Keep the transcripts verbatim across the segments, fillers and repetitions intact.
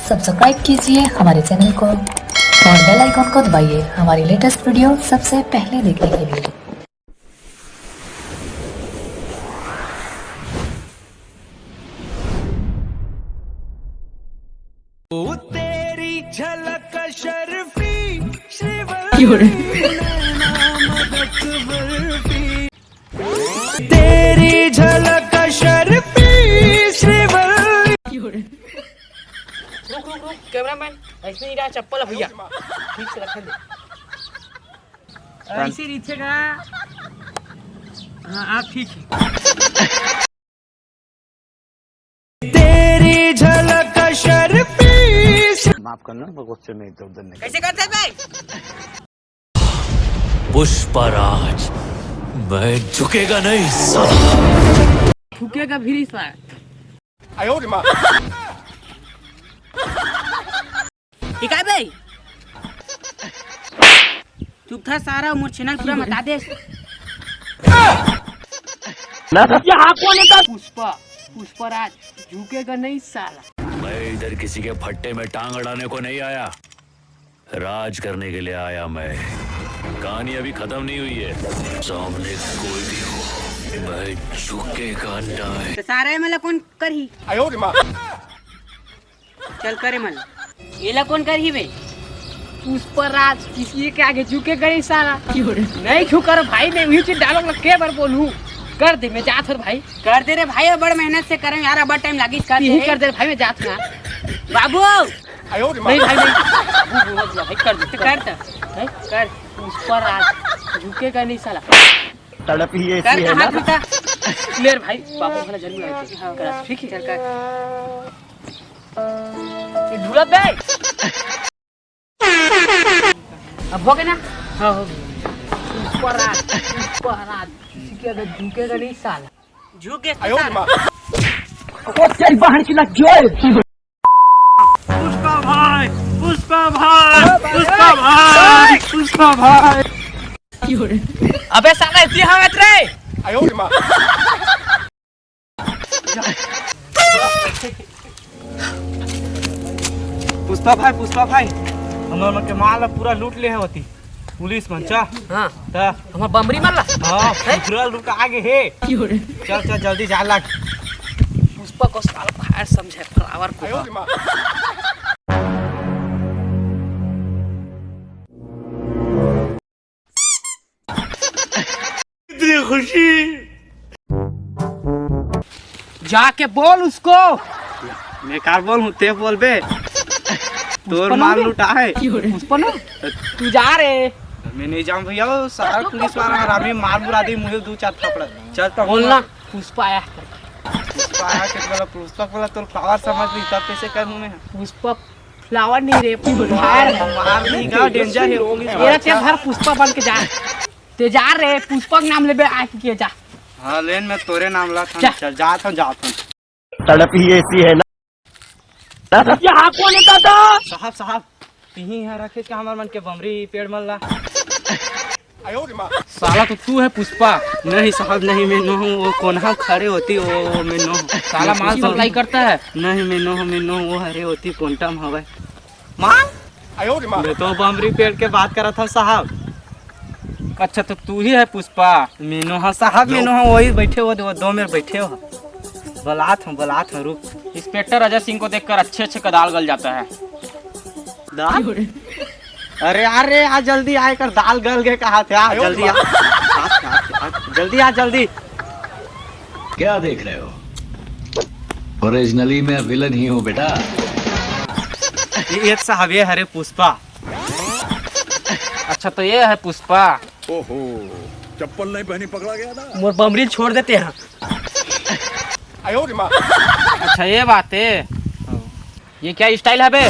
Subscribe कीजिए हमारे channel को और बेल आइकन को दबाइए हमारी लेटेस्ट वीडियो सबसे पहले देखने के लिए। ओ तेरी झलक शर्फी श्रीवल्ली, नैना मदक बर्फी। तेरी झलक शर्फी श्रीवल्ली। रुक, रुक, रुक, कैमरामैन, ऐसे नहीं रहा चप्पल है भैया, ठीक से रखे दे। ऐसे रहिथे का? हाँ, आप ठीक है। तेरी झलक शर्फी। माफ करना, मैं गुस्से में इधर उधर नहीं। कैसे करते हैं भाई? पुष्पराज, मैं झुकेगा नहीं साला। झुकेगा भी नहीं साला। ठीक है भाई, चुप था सारा, मोर चैनल पूरा मता दे। पुष्पा, पुष्पराज, झुकेगा नहीं साला। मैं इधर किसी के फट्टे में टांग अड़ाने को नहीं आया, राज करने के लिए आया मैं। कहानी अभी खत्म नहीं हुई है। सामने कोई भी हो, मैं झुकेगा नहीं। तो सारा ये मला कौन करही? चल करे मन। एला कौन करही बे? पुष्पराज किसी के आगे झुकेगा नहीं साला। नहीं झुकर भाई, मैं उही चीज डायलॉग लग के बार बोलूं। कर दे, मैं जात हर भाई। कर दे रे भाई, बड़ मेहनत से करे यार, बड़ टाइम लागिस कर दे यही रे। कर दे रे भाई, मैं जात हूं। बाबू। नहीं भाई, नहीं। बाबू, बाबू, भाई, कर दे, तो कर दे। नहीं? कर। पुष्पराज झुकेगा नहीं साला। तड़प ही ऐसी कर है ना। हाथ उठा। ले रे भाई, बाबू वाला जन्म आए थे। हाँ, कर, ठीक है। चल कर। ये ढूलत बे। अब हो गया ना? हाँ, हो गया। पुष्पराज, पुष्पराज, किसी के आगे झुकेगा नहीं साला। झुक गया आयो साला। माँ। ओ तेरी बहन की लग गई। पुष्पा भाई, पुष्पा भाई, पुष्पा भाई, पुष्पा भाई। अबे साला, इतनी हावत रे। आयो रे माँ। पुष्पा भाई, पुष्पा भाई, हमर मन के माल ला पूरा लूट ले हे होती पुलिस मन। चा हाँ। त हमर बमरी मन ला। हाँ, हैं? पूरा लुटा गे हे। चल, चल, जल्दी जा लाग। पुष्पा को साला फायर समझे, फ्लावर को। आयो रे माँ। इतनी खुशी। जाके बोल उसको। मैं कार बोल हूँ, ते बोल बे। तोर पुष्पा माल नहीं लुटा है। पुष्पा ना? तू जा रे। मैं नहीं जाऊँ भैया, वो सारा पुलिस वाला हरामी मार मुरा दी मुझे दो चार थप्पड़। चल तो बोलना, पुष्पा आया। पुष्पा आया के बोला, पुष्पा बोला, तोर फ्लावर समझ ली, तब कैसे करूँ मैं? पुष्पा फ्लावर नहीं रे, फायर है। मार दी का डेंजर है पुलिस वाला। तेरा क्या घर पुष्पा बन के जा। ते जा रे, पुष्पा के नाम लेबे आके के जा। हाँ, लेन मैं तोरे नाम ला था। जा। चल, जा था, जा था। तड़प ही ऐसी है ना। ये हाँ कौन है दादा? साहब, साहब, तिही यहाँ रखे क्या हमार मन के बमरी पेड़ मन ला? साला तो तू है पुष्पा। नहीं साहब, नहीं, मैं नो हूँ, वो कोनहा खड़े होती, वो मैं नो हूँ। साला माल सप्लाई करता है। नहीं, मैं नो हूँ, मैं नो हूँ, वो हरे होती कोंटा में हवे। माँ? मैं तो बमरी पेड़ के बात करा था साहब। अच्छा, तो तू ही है पुष्पा? मीनू, हाँ साहब, मीनू, हाँ, वही बैठे हो, वो दो मेर बैठे हो। बुलात हूँ, बुलात हूँ, रुक। इंस्पेक्टर अजय सिंह को देखकर अच्छे अच्छे का दाल गल जाता है। दाल? अरे, अरे, आ जल्दी आ, एकर दाल गल गए कहा थे, आ जल्दी आ। आ, आ, आ, जल्दी आ, जल्दी। क्या देख रहे हो? ओरिजिनली मैं विलन ही हूँ बेटा। ये, ये साहब, ये हरे पुष्पा। अच्छा, तो ये है पुष्पा। ओहो, चप्पल नहीं पहनी, पकड़ा गया ना। मोर बमरी छोड़ देते हैं। अच्छा, ये बात है। ये क्या स्टाइल है बे?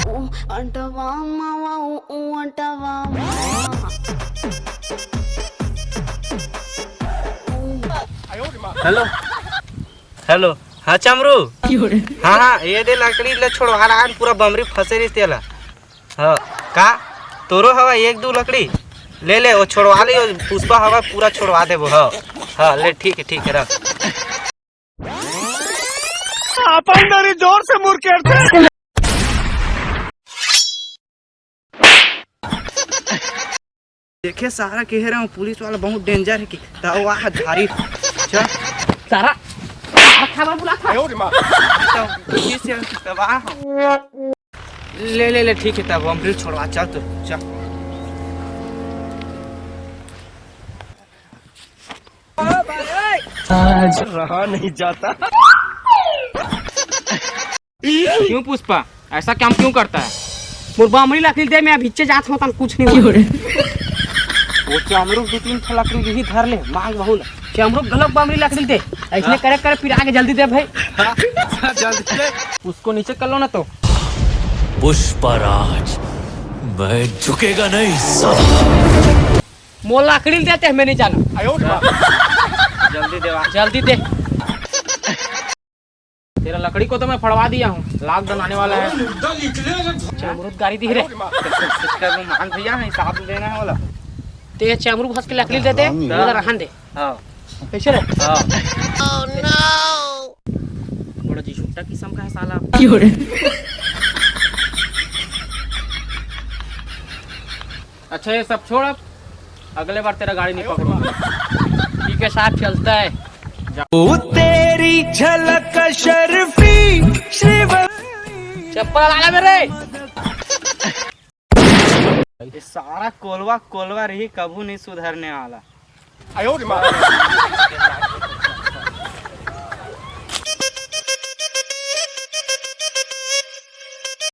ऊ अंटवा मावा, ऊ, ऊ अंटवा मावा। हेलो, हेलो, हाँ चमरू, हाँ, हाँ, ये दे लकड़ी ले छोड़वा रहा है, पूरा बमरी फंसे रही तेला। हाँ, का? तोरो हवा एक दो लकड़ी? ले ले, वो छोड़वा ले, वो पुष्पा हवा पूरा छोड़वा देबो। हाँ, हाँ, ले, ठीक है, ठीक है, रख। अपन दरी जोर से मुरकेट दे। देखे सारा, कहे रहे हूँ पुलिस वाला बहुत डेंजर हे कि तब आ झारी। चल। सारा, सारा खावा बुला था। तो पुलिस हे, तब आ। ले, ले, ले, ठीक हे, तब अमृत छोड़वा, चल तू, चल। आज रहा नहीं जाता। क्यों पुष्पा, ऐसा काम क्यों करता है? मोर बामरी लकड़ी दे, मैं अभी चे जात हूँ, तन कुछ नहीं हो। वो चमरू दो तीन ठो लकड़ी यही धर ले, मांग बहुल। चमरू गलत बामरी लकड़ी दे, ऐसने हाँ। करे करे फिर आगे जल्दी दे भाई। हाँ, जल्दी दे। उसको नीचे कर लो ना तो। पुष्पराज, मैं झुकेगा नहीं साला। मोर लकड़ी देते, मैं नहीं जाना। जल्दी देवा। जल्दी दे। तेरा लकड़ी को तो मैं फड़वा दिया हूँ, लॉकडाउन आने वाला है। चमरूद गाड़ी दिख रहे। इसका वो मान भैया है, हिसाब देना है वाला। ते चमरू घस के लकड़ी दे दे, हरामी। उधर रहन दे। हाँ। कैसे रे? हाँ। बड़ा जी छुट्टा किस्म का है साला। अच्छा, ये सब छोड़, अब अगले बार तेरा गाड़ी नहीं पकड़ूंगा। ठीक है साहब, चलता है। ओ तेरी झलक अशरफी श्रीवल्ली। चप्पल लगा मेरे। ये सारा कोलवा, कोलवा रही, कभू नहीं सुधरने वाला।